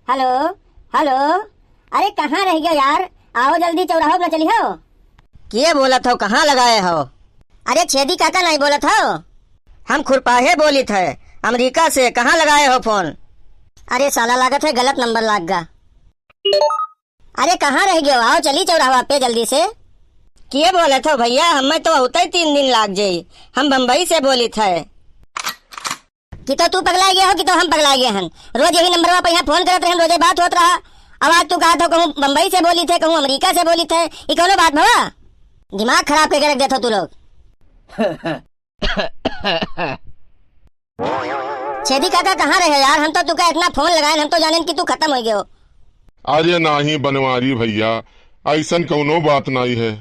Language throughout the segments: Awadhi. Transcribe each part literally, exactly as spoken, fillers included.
हेलो, हेलो, अरे कहाँ रह गयो यार? आओ जल्दी चौराहो पे न चली हो। के बोलत हो, कहाँ लगाए हो? अरे छेदी काका नहीं बोलत हो? हम खुरपाहे बोलित है, अमेरिका से, कहाँ लगाए हो फोन? अरे साला लागत है गलत नंबर लाग गा। अरे कहाँ रह गयो? आओ चली चौराहा पे जल्दी से। के बोलत हो भैया, हमें तो होते ही तीन दिन लाग जाई। हम बम्बई से बोलित है। कि तो तू पगला गया हो कि तो हम पगला गए हन। रोज यही नंबरवा पे यहाँ फोन करत रहन, रोजे बात होत रहा। अब आज तू कहत हो कहूँ बम्बई से बोलित है, कहूँ अमेरिका से बोलित है, ई कौनो बात भवा? दिमाग खराब करके रख देत हो तू लोग। छेदी काका कहाँ रहे यार? हम तो तुका इतना फोन लगाएन, हम तो जानेन कि तू खत्म हो गयो। अरे नाही बनवारी भैया, ऐसन कौनो बात नाही है।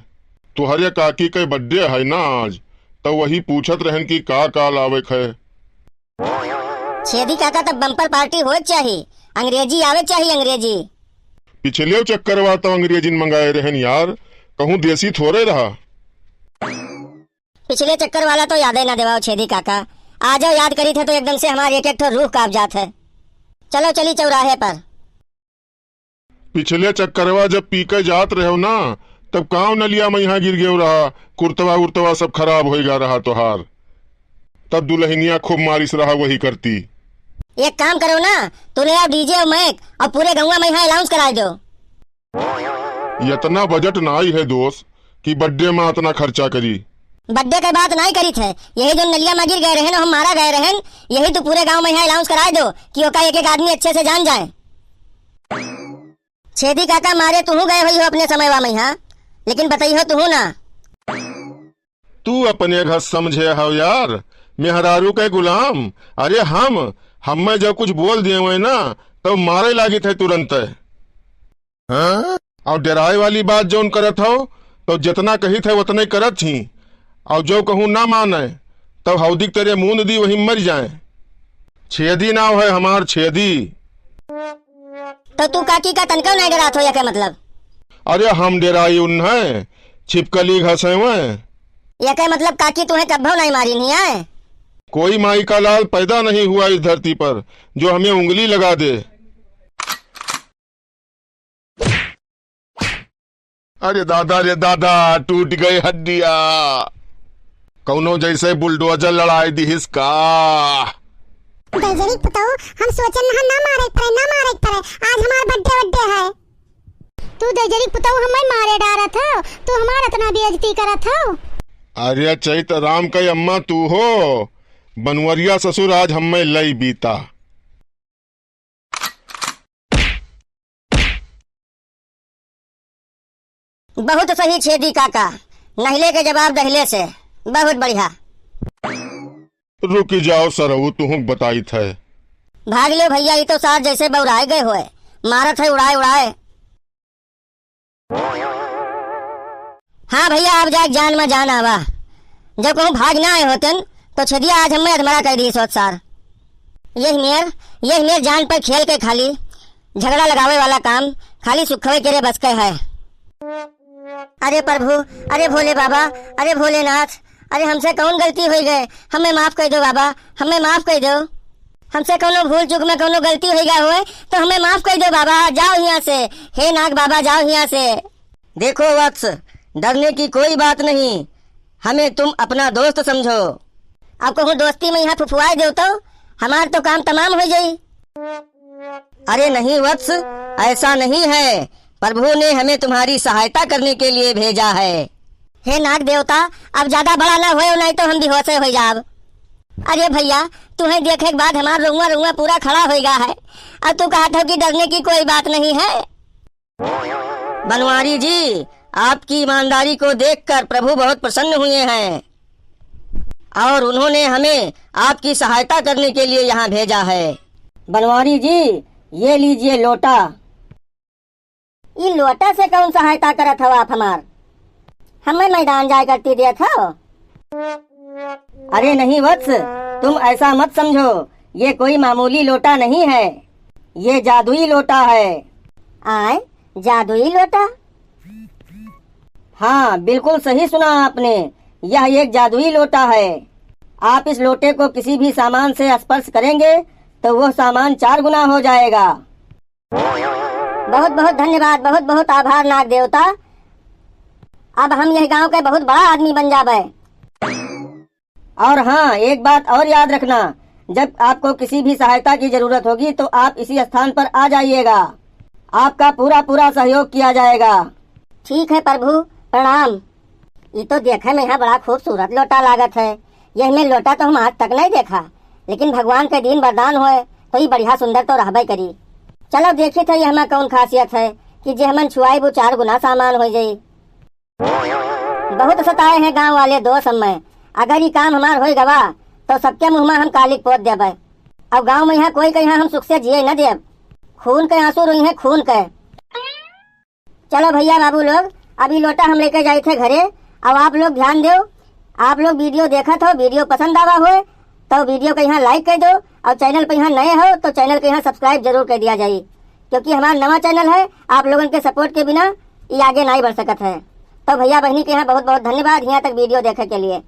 तुहरे काकी के बर्थडे है ना आज, तो वही पूछत रहन कि का का लावे के है। छेदी काका, तब बम्पर पार्टी होए के चाही, अंग्रेजी आवे के चाही, अंग्रेजी। पिछले चक्करवा तो अंग्रेजी मंगाए रहन यार, कहूँ देसी थोड़े रहा। पिछले चक्कर वाला तो यादे ना देवाओ छेदी काका, आजो याद करी थे तो एकदम से हमार एक एक ठो रूह कांप जात है। चलो चली चौराहे पर। पिछले चक्करवा जब पी के जात रहो ना, तब काव नलिया में यहाँ गिर गयो रहा, कुर्तवा उर्तवा सब खराब होइगा रहा तोहार। तब दुल्हनिया खूब मारिस रहा वही करती। एक काम करो ना, तू ले आओ डीजे और माइक और पूरे गौवा में यहाँ अनाउंस कराए दो। इतना बजट नाई है दोस्त कि बर्थडे में इतना खर्चा करी। बर्थडे के बात नाई करी थे, यही जो नलिया में गिर गए रहे ना, हम मारा गए रहे, यही तो पूरे गांव में यहाँ अनाउंस कराए दो कि ओका एक एक आदमी अच्छे से जान जाए। छेदी काका मारे तुहू गए हुई हो अपने समयवा में यहाँ, लेकिन बताई हो तुहू ना। तू अपने घर समझे हो यार, मेहरारू के गुलाम। अरे हम, हमें जब कुछ बोल दिए हुए ना, तब मारे लागित है तुरंत। हाँ? और डराए वाली बात जौन करत हो, तो जितना कही थे उतने करत ही, और जो कहूँ ना माने, तब हौदी के तेरे मूंद दी वही मर जाए। छेदी नाव है हमार, छेदी। तो तू काकी का तनका नहीं डरात हो, या क्या मतलब? अरे हम डेराई उन्हें, छिपकली घसेवैं। या क्या मतलब काकी तुम्हें कब्बो नहीं मारी नहीं है? कोई माई का लाल पैदा नहीं हुआ इस धरती पर जो हमें उंगली लगा दे। अरे दादा रे दादा, टूट गई हड्डिया। कौनो जैसे बुलडोजर लड़ाई दिहिस का। दैजरिक पुतऊ, हम सोचन रहा ना मारे के पड़े, ना मारे के पड़े। आज हमार बर्थडे वड्डे है। तू दैजरिक पुतऊ हमें मारे डारत हो, तू हमार इतना बेइज्जती करत हो। अरे चैत राम का अम्मा तू हो, बनवरिया ससुर आज हमें लई बीता। बहुत सही छेदी काका, नहिले के जवाब दहिले से, बहुत बढ़िया। रुकि जाओ सरऊ, तुहुक बताइत है। भाग लो भैया, ई तो सार जैसे बौराए गए होए, मारत है उड़ाए उड़ाए। हाँ भैया, अब जाए जान में जान आवा। जब कहूँ भाग ना आए होतन, तो छेदिया आज हमें अधमरा कर दी सोच सार। यही मेर, यही मेर जान पर खेल के खाली झगड़ा लगावे वाला काम खाली सुखवे के रे बस के है। अरे प्रभु, अरे भोले बाबा, अरे भोलेनाथ, अरे हमसे कौन गलती होई गए, हमें माफ कर दो बाबा, हमें माफ कर दो। हमसे कौनो भूल चूक में कौनो गलती होई गया होए तो हमें माफ कर दो बाबा, जाओ यहाँ से। हे नाग बाबा, जाओ यहाँ से। देखो वत्स, डरने की कोई बात नहीं, हमें तुम अपना दोस्त समझो। अब कहूँ दोस्ती में यहाँ फुफुआए देव तो हमार तो काम तमाम हो जाई। अरे नहीं वत्स, ऐसा नहीं है, प्रभु ने हमें तुम्हारी सहायता करने के लिए भेजा है। हे नाग देवता, अब ज्यादा बड़ा ना होए, नहीं तो हम बेहोशे हो जाब। अरे भैया, तुम्हें देखे के बाद हमार रोंगवा रोंगवा पूरा खड़ा हो गया है, और तू कहत हो कि डरने की कोई बात नहीं है। बनवारी जी, आपकी ईमानदारी को देखकर प्रभु बहुत प्रसन्न हुए हैं और उन्होंने हमें आपकी सहायता करने के लिए यहाँ भेजा है। बनवारी जी, ये लीजिए लोटा। ई लोटा से कौन सहायता करत हो आप हमार? हमें मैदान जाए करती देत हो? अरे नहीं वत्स, तुम ऐसा मत समझो, ये कोई मामूली लोटा नहीं है, ये जादुई लोटा है। आय, जादुई लोटा? हाँ, बिल्कुल सही सुना आपने, यह एक जादुई लोटा है। आप इस लोटे को किसी भी सामान से स्पर्श करेंगे तो वह सामान चार गुना हो जाएगा। बहुत बहुत धन्यवाद, बहुत बहुत आभार नाग देवता। अब हम यह गांव के बहुत बड़ा आदमी बन जाबे। और हाँ, एक बात और याद रखना, जब आपको किसी भी सहायता की जरूरत होगी तो आप इसी स्थान पर आ जाइएगा, आपका पूरा पूरा सहयोग किया जाएगा। ठीक है प्रभु, प्रणाम। ई तो देखे में यहाँ बड़ा खूबसूरत लोटा लागत है। यह में लोटा तो हम आज तक नहीं देखा, लेकिन भगवान के दिन वरदान होए तो ई बढ़िया सुंदर तो रहबे करी। चलो देखी थे यह में कौन खासियत है कि जे हमन छुआई वो चार गुना सामान हो जाई। बहुत सताए हैं गांव वाले दोस्त हमें, अगर ई काम हमार होई गवा तो सबके मुँह में हम कालिक पोत देबे। अब गांव में यहाँ कोई के यहाँ हम सुख से जिए न देब। खून के आंसू रोई हैं खून के। चलो भैया बाबू लोग, अब ई लोटा हम लेके जाई थे घरे। अब आप लोग ध्यान दो, आप लोग वीडियो देखत हो, वीडियो पसंद आवा होए तो वीडियो के यहाँ लाइक कर दो, और चैनल पे यहाँ नए हो तो चैनल के यहाँ सब्सक्राइब जरूर कर दिया जाए, क्योंकि हमारा नवा चैनल है, आप लोगन के सपोर्ट के बिना ये आगे नहीं बढ़ सकत है। तो भैया बहनी के यहाँ बहुत बहुत धन्यवाद यहाँ तक वीडियो देखे के लिए।